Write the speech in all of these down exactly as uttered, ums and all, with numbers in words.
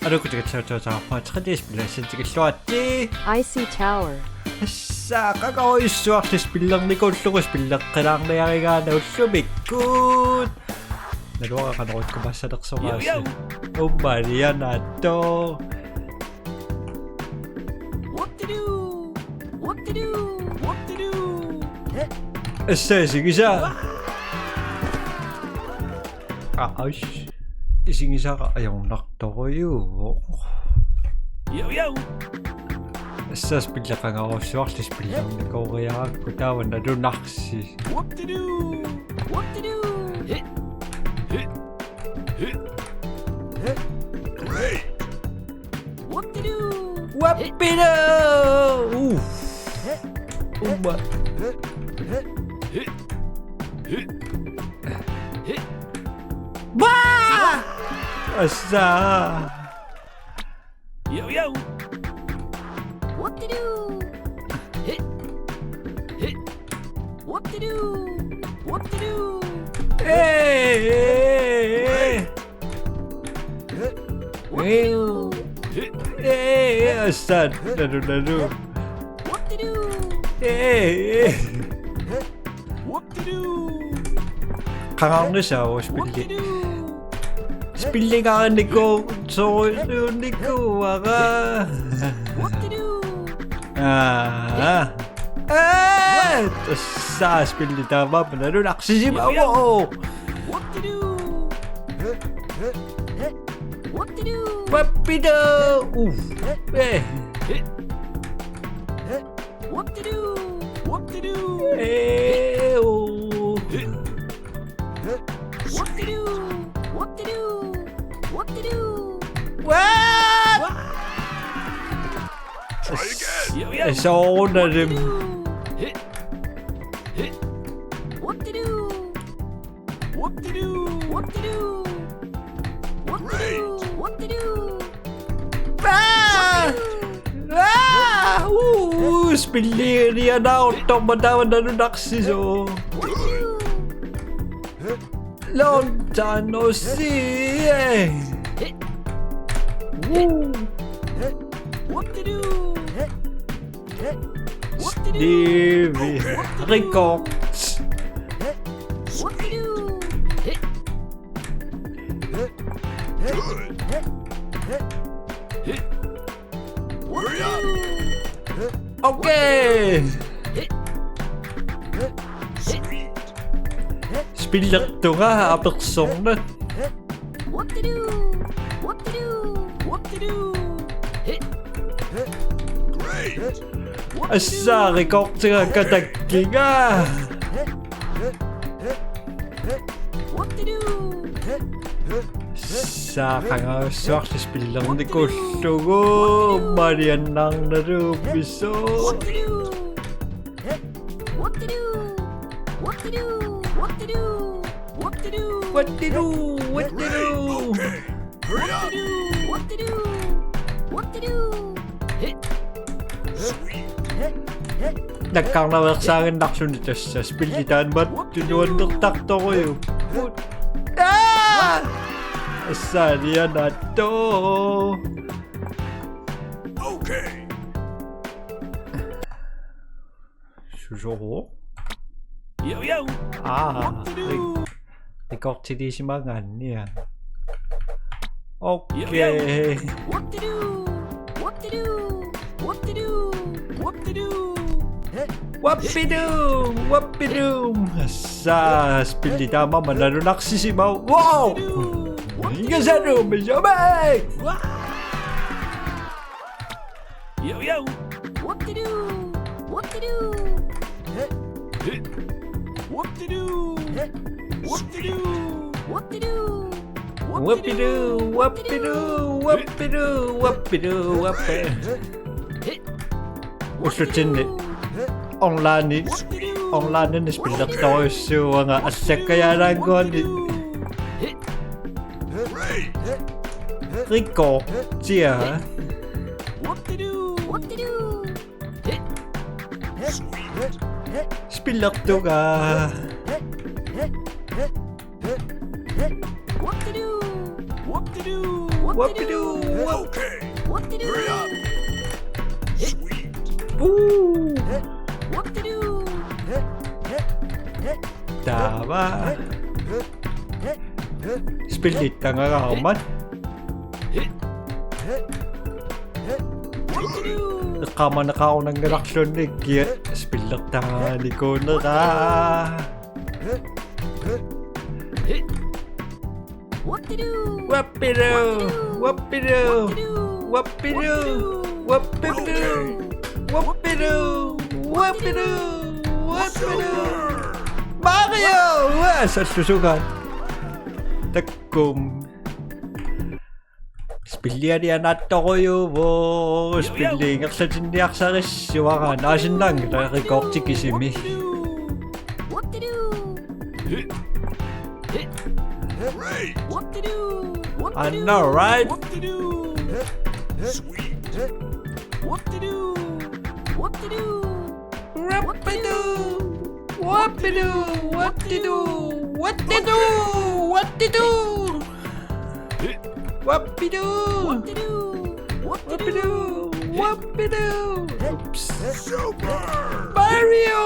Alukutigatsaatsaatsaamaa tre D-spillersintikilluaritsi. Icy Tower. Tassa qangarujussuarli spillernikuullugu spilleqqilaarniarigaanni ullumikkut. Naluara qanorukku massalersoraasi. Uummaanianaatto. What to do? What to do? What to do? Tassa isigisaa. Aa, ish. Isigisaara ajornartorujuuvoq. Yo, yo. Tassa spilli qangarujussuarli spillernikooriarakku taava nalunarsi. What to do? What to do? Hit. Hit. Hit. Hit. Great. What to do? What to do? Oof. Hit. Uumma. Hit. Hit. Hit. Hit. Tassa. Yo, yo. What to do? Hit. Hit. What to do? What to do? Hey, hey, hey, hey. Hit. What to do? Hit. Hey, hey, tassa. Nalu, nalu. What to do? Hey, hey. Hit. What to do? Qangarnisaavoq spilli. What to do? Spillingarinnikuu sorujunnikuuara. What to do? Aa. Aa! Tassa spilli taamaammat nalunarsisimaarpoq. What to do? What to do? What to do? Uff. Eh. What to do? What to do? Eh, oh. What to do? What to do? What to do? What? Try again. It's all that. What to do? What to do? What to do? What to do? What to do? What to do? Aa! Aa! Uu, spilliinianaartormat taava nalunarsisoq. What to do? Long time no see, eh. Woo. What to do? What to do? Stevie Records. What to do? Good. Hurry up. Okay. Sweet. Spillertunga apersornaq. What to do? What to do? What to do? Great. Tassa rekortiga katakkinga. What to do? Tassa qangarujussuarli spillernikuullugu maliannaarnaluunniit. What to do? What to do? What to do? What to do? What to do? What to do? What to do? Hurry up. What to do? What to do? Sweet. Nakkarnaveersaaginnarluni tassa spilli taanna nuannertartorujuupput. Aa! Tassa alianaatto. Okay. Susoruvoq. Yo, yo. Aa, what to do? Re-, rekortilisimagaannia. Okay. Yo, yo. What to do? What to do? What to do? What to do? Wappidu, wappidu. Tassa spilli taamaammat nalunarsisimavoq. Wow! What to do? What to do? Ingasalu, misomai! Wow! Yo, yo. What to do? What to do? What to do? What to do? What to do? Wappidu, wappidu, wappidu, wappidu, wappi. Ullutsinni online, online-ini spillertorujussuuvunga assakkajaalaannguani. Rekortia. Spillertunga. What to do? What to do? What Whoop-de-doo. Whoop. Okay. Whoop-de-doo. Hurry up. Sweet. Uu. Whoop-de-doo. Taava. Spillittagaqarmat. Eqqaamaneqarunanngilluinnarluni kia spillertaanikuunera. Whoop-de-doo. Whoop-de-doo. Whoop-de-doo. Whoop-de-doo. Whoop-de-doo. Whoop-de-doo. Whoop-de-doo. Whoop-de-doo. Mario! Ua, sallusugaat. Takkum. Spilliani anaattorujuuvoq, spilli ingerlatinniarsarissuara, naasinnaanngilaq rekordit kisimik. Whoop-de-doo. Whoop-de-doo. I know, right? Whoop-de-doo. Sweet. Whoop-de-doo. Whoop-de-doo. Whoop-de-doo. Whoop-de-doo. Whoop-de-doo. Whoop-de-doo. Whoop-de-doo. Whoop-de-doo. Whoop-de-doo. Whoop-de-doo. Oops. Super Mario.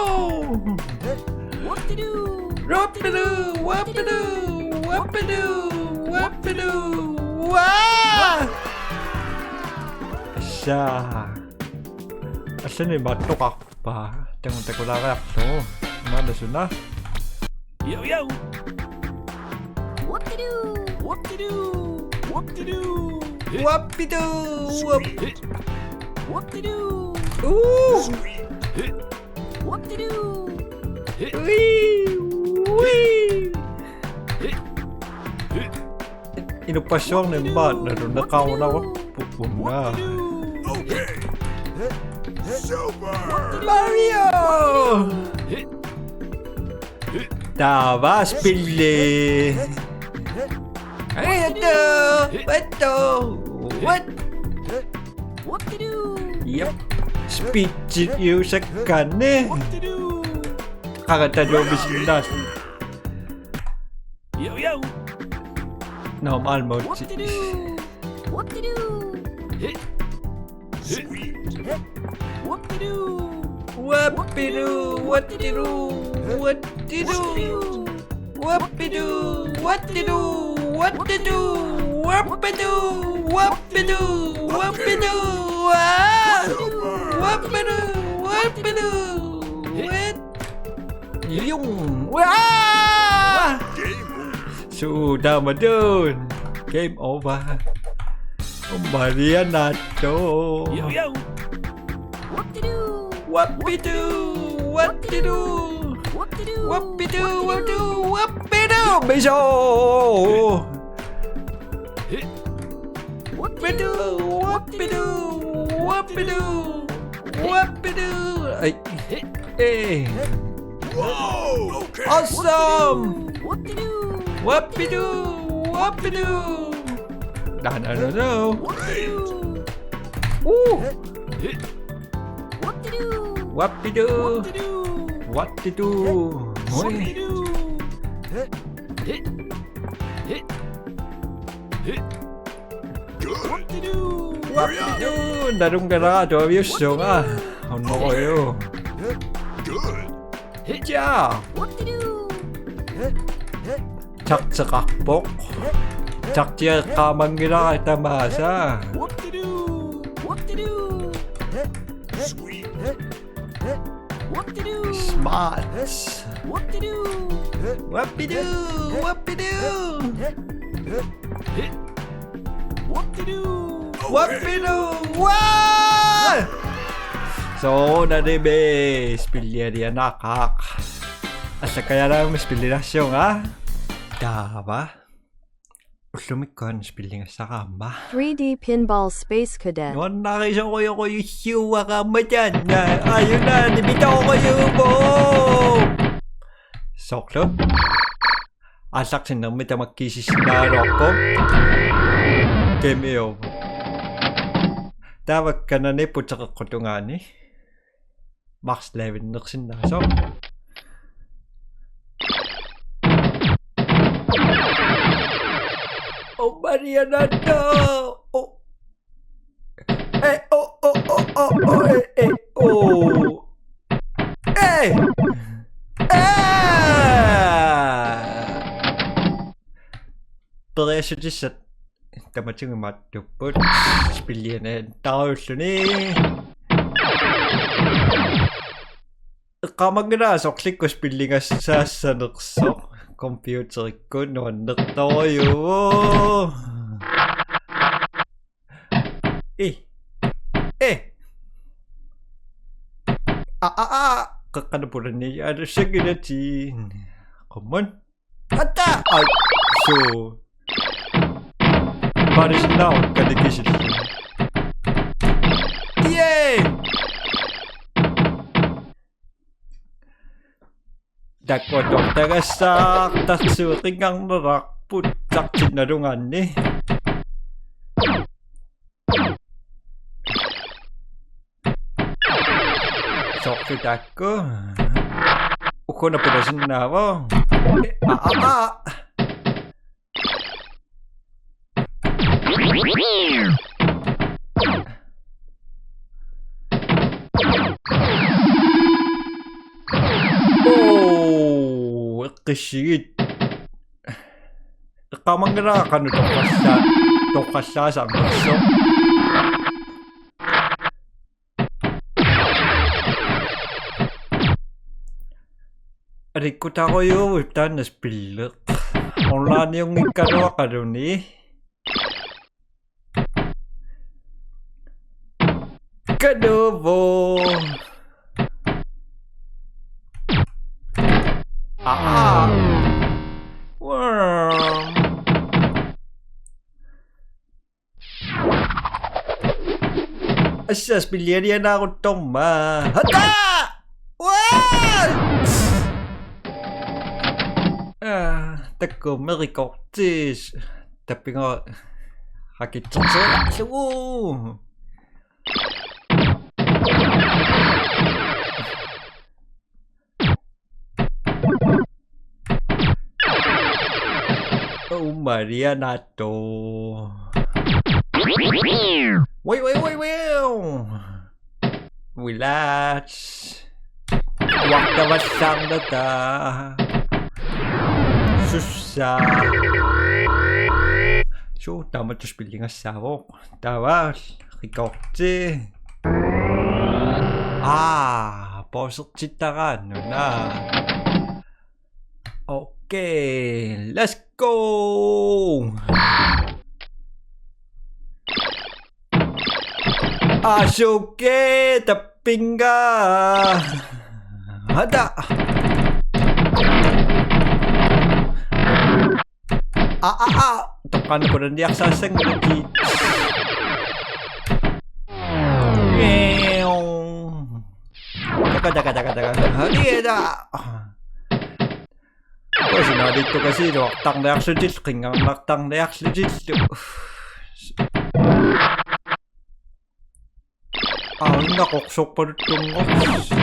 Whoop-de-doo, whoop-de-doo, whoop-de-doo, whoop-de-doo, whoop-de-doo. Ua! Assa. Assani mattoqarpa. Taanna takulaariarlugu. Maana suna. Yo, yo. Whoop-de-doo, whoop-de-doo, whoop-de-doo. Whoop-de-doo, whoop. Whoop-de-doo. Ooh. Whoop-de-doo. Wee, wee. Inuppassuarnik maanna nalunaqarunarupput una. Super Mario! Taava spilli. Ato, ato, what? Yep. Speedit iusakkaanni. Qaqataluumisinnaas. Yo, yo. Normal mode. Whoop-de-doo. Whoop-de-doo. Whoop-de-doo. Whoop-de-doo. Whoop-de-doo. Whoop-de-doo. Whoop-de-doo. Whoop-de-doo. Whoop-de-doo. Whoop-de-doo. Whoop-de-doo. Ah! Whoop-de-doo. Whoop-de-doo. What? Yung. Ah! Game over. Suu, taama tun. Game over. Ummalianaatto. Yo, yo. Whoop-de-doo. Whoop-de-doo. Whoop-de-doo. Whoop-de-doo. Whoop-de-doo. Whoop-de-doo. Whoop-de-doo. Miso. Whoop-de-doo. Whoop-de-doo. Whoop-de-doo. Whoop-de-doo. Ai. Hey. Whoa! Okay. Awesome! Whoop-de-doo! Whoop-de-doo! Whoop-de-doo! No, no, no, no. Great! Woo! Whoop-de-doo! Whoop-de-doo! Whoop-de-doo! Whoop-de-doo! Hoi. Good. Whoop-de-doo! Nalunngilaq atuaviussuunga. Unnoruju. Good. Ja. Whoop-de-doo! Takteqarpoq. Taktia eqqaamanngilara tamaasa. Whoop-de-doo! Whoop-de-doo! Sweet. Whoop-de-doo! Smart. Whoop-de-doo! Whoop-de-doo! Whoop-de-doo! Whoop-de-doo! Whoop-de-doo! Waa! Soorunami spillianianaqaaq. Allakkajaalaammi spillinarsuunga. Taava. Ullumikkut spillingassaraamma. Three D Pinball Space Cadet. Nuannarisorujorujussuuara mataanna. Ajunaani pitorujuuvoq. Soorlu. Aallartinnermi tamakkiissinnaagaluarpoq. Game over. Taava kanani puteqeqqutungaani. Mars live-innersinnaasoq. Oh, Marianato! Oh. Eh, oh, oh, oh, oh, oh, eh, eh, oh. Eh! Eh! Periassutissat tamatigut imaattupput. Spilliani tarulluni. Eqqaamanngilara sorlikkut spillingassaassanersoq computerikkut nuannertorujuuvoq. Eh. Eh. Ah, ah, ah. Qeqqanut pulani alussagilati. Qummun. Atta. Ai. So. Paris now kanikisil. Yay. Takkuatortagassaaq, tarsueqingarnerarput tartinnalugaanni. Soorlu taakku. Ukkuna pulasinnaavoq. Aa, aa, aa. Oo, eqqissigit. Eqqaamanngilara qanoq torrallaa-, torrallaasarnersoq. Alikkutarujuuvoq taanna spilleq. Onlineunngikkaluaqaluni. Kanuvo. Aa. Worm. Assa spillianianaaruttorma. Hata! What? Ah, takku merikortis. Tappinga hakitsersuularlugu. Oh, Marianato. Wait, wait, wait, wait. Relax. Uattavallaarnata. Sussa. Suu, taamatut spillingassaavoq. Taava, rekordi. Aa, pausertittaraannuna. Okay, let's go! Asuke, tappinga. Hata. Aa, aa, aa. Toqqaannaq pulaniarsaassanngilakku. Taka, taka, taka, taka. Hanieda. Personalittukasiiluartarniarlutillu, qinngarnartarniarlutillu. Aa, inga qorsorpaluttunngorsi.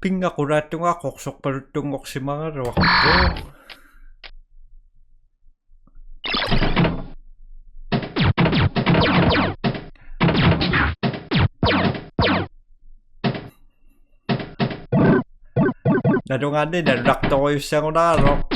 Pinga qulaattunga qorsorpaluttunngorsimagaluarpoq. Nalungaanniit nalunartorujussuugunaraluarpoq.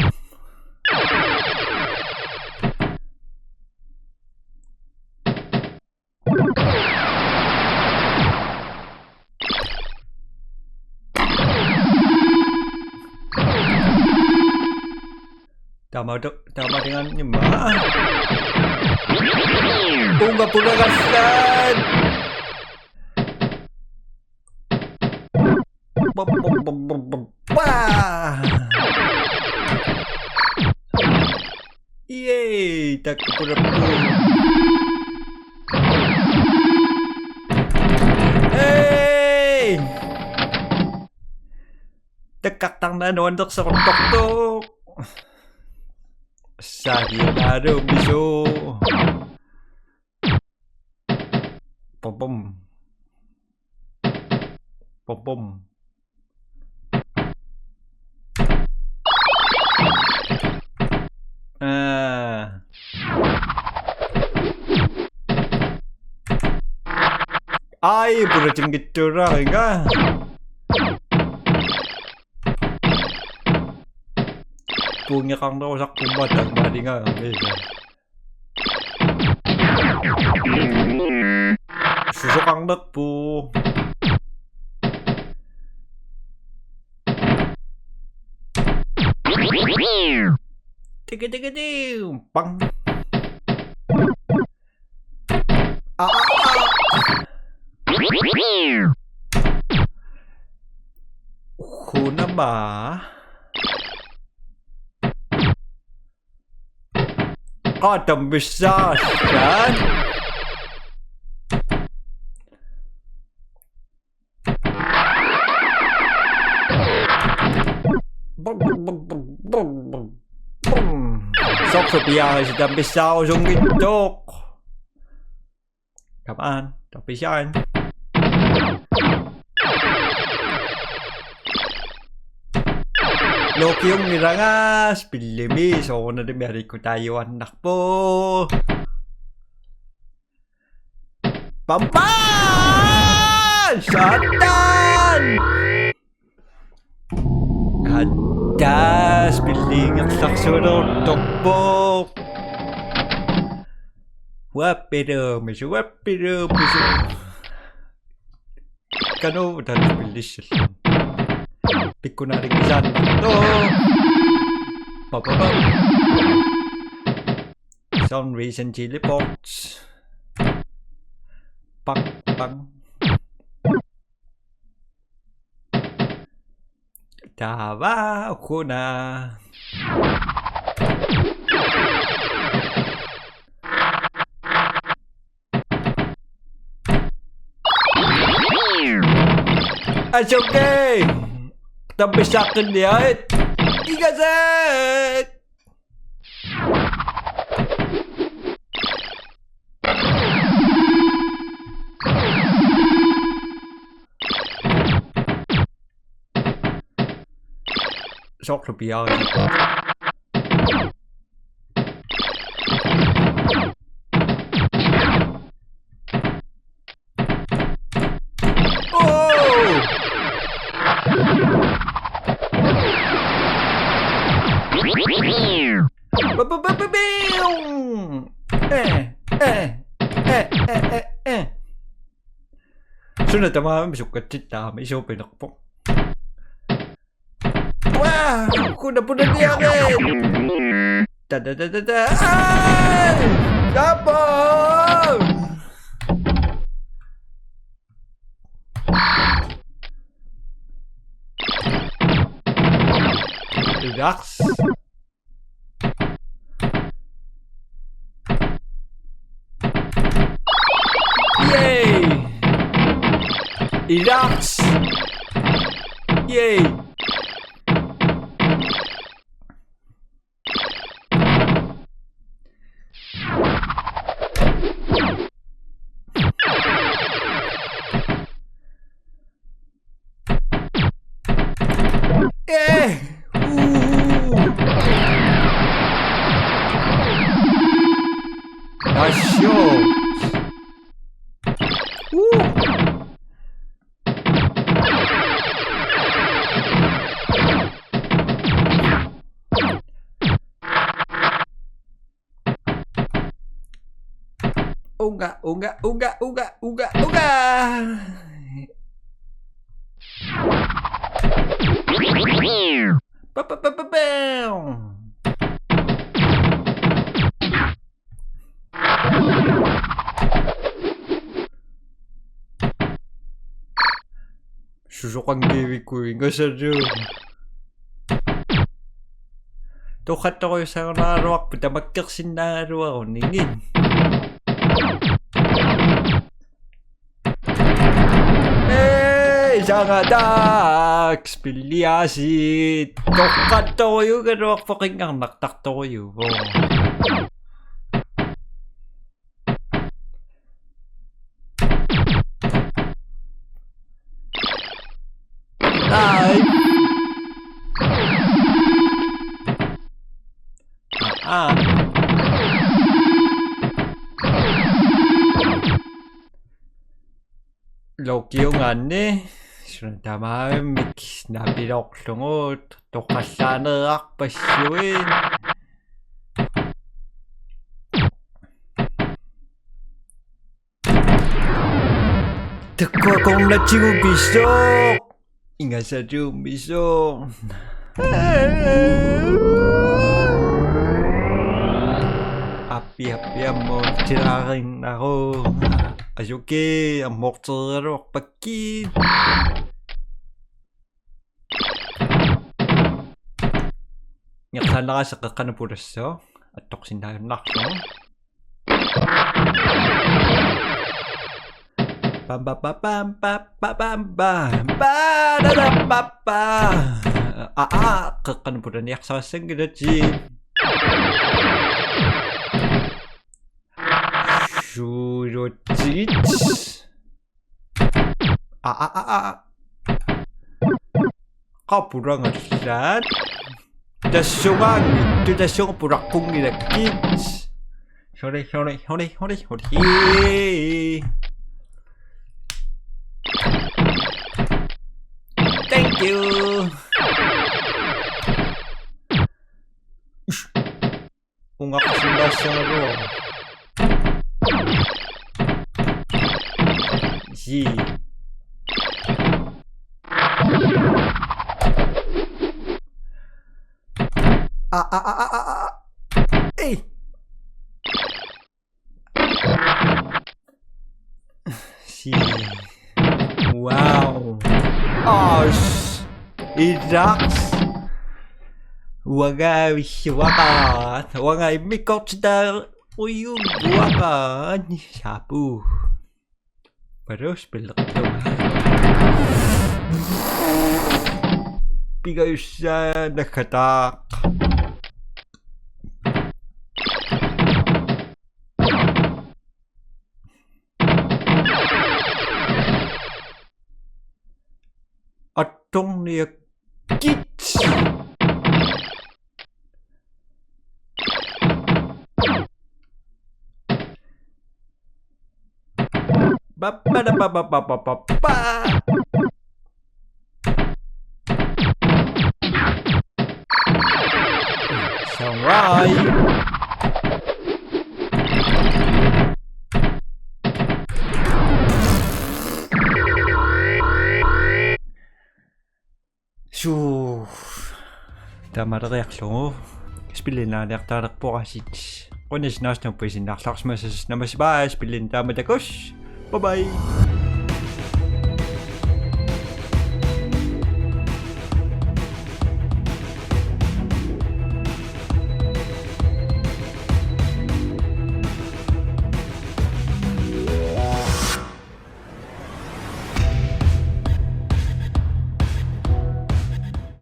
Taamatu-, taamaatigaannginnama. Uunga pulagallaan. Bum, bum, bum, bum, bum. Paa! Yay! Takku pulappu. Hey! Takkartarnaa nuannersoruttortoq. Sagianaarumisu. Bum, bum. Bum, bum. Ai, pulatinngitsuulaariga. Puinngeqarnerusarpummi taamaalinga. Susoqarnerpoq. Tiki tiki tiu. Pang. Aa, aa, aa. Hunama. Qaa, tammissaassaaq. Soorlu piareersi tammissaarusunngitsoq. Come on, tappisian. Lokiunngilanga spillimi soorunalimi aliikkutaajuaannarpoq. Bam, bam! Satan! Atta, spilliingerlarsuuleruttorpoq. Uappiluumisu, uappiluumisu. Qanoq taanna spillissallugu. Pikkunaaringisaannartoq. Pa, pa, pa. Some reason teleport. Bang, bang. Taava, ukkuna. It's okay. Tammissaaqqinngilaat. Igasak. Soorlu piareersi. Oh! Ba, ba, ba, ba, biu! Eh, eh, eh, eh, eh, eh. Suna tamaat sukkatsittaarami isuupinerpoq. Waa, kuna puna tiare. Ta, ta, ta, ta, ta. Ai! Tapo! Relax. Yay! Ilax! Yay! Eh! Ooh! Nice shot! Ooh! Unga, unga, unga, unga, unga, unga. Pa, pa, pa, pa, pa. Susoqanngivikku ingasalu. Torrattorujussuugaluarpoq tamakkersinnaagaluarunigit. Hey, sangataak, spilliaasiit. Torrattorujuugaluarpoq, qinngarnartartorujuuvoq. Ai. Ah, ah. Tokiugaanni suna tamarmik napiloorlugu toqqallaaneriarpassuit. Takuakornatigut pisoq. Ingasatuummisoq. Appi, appi, ammuutilaarinnaruk. Asuki, ammuutilaarinnaruk. Ingerlaannarisi qeqqanut pulassuaq. Attorsinnaajunnaarlugu. Pam, pam, pam, pam, pam, pam, pam, pam, pam, da, da, pa, pa. Aa, aa, qeqqanut pulaniarsarissanngilaq. Suulutsit. Aa, aa, aa, aa. Qapulaangallaat. Tassungaanngitsoq, tassunga pulaqqunngilakka. Sorry, sorry, sorry, sorry, sorry. Thank you. Ungaqarsinnaassagaluarpoq. Sii. Aa, aa, aa, aa, aa. Ei. Sii. Wow. Osh. Ilaq. Uanga avissuaqaat. Uanga immikkoortitaarujuuaqaat. Sapu. Paru spillertunga. Pigajussaa naggataaq. Attorniakkit. Ba-ba-da-ba-ba-ba-ba-ba. It's alright. Suu. Tamaleriarlugu. Spillinnaalertaalerporasit. Qujanaq naassuppasinnaallarsimassasi. Namassi bye, spillinnut taama takuss. Bye bye.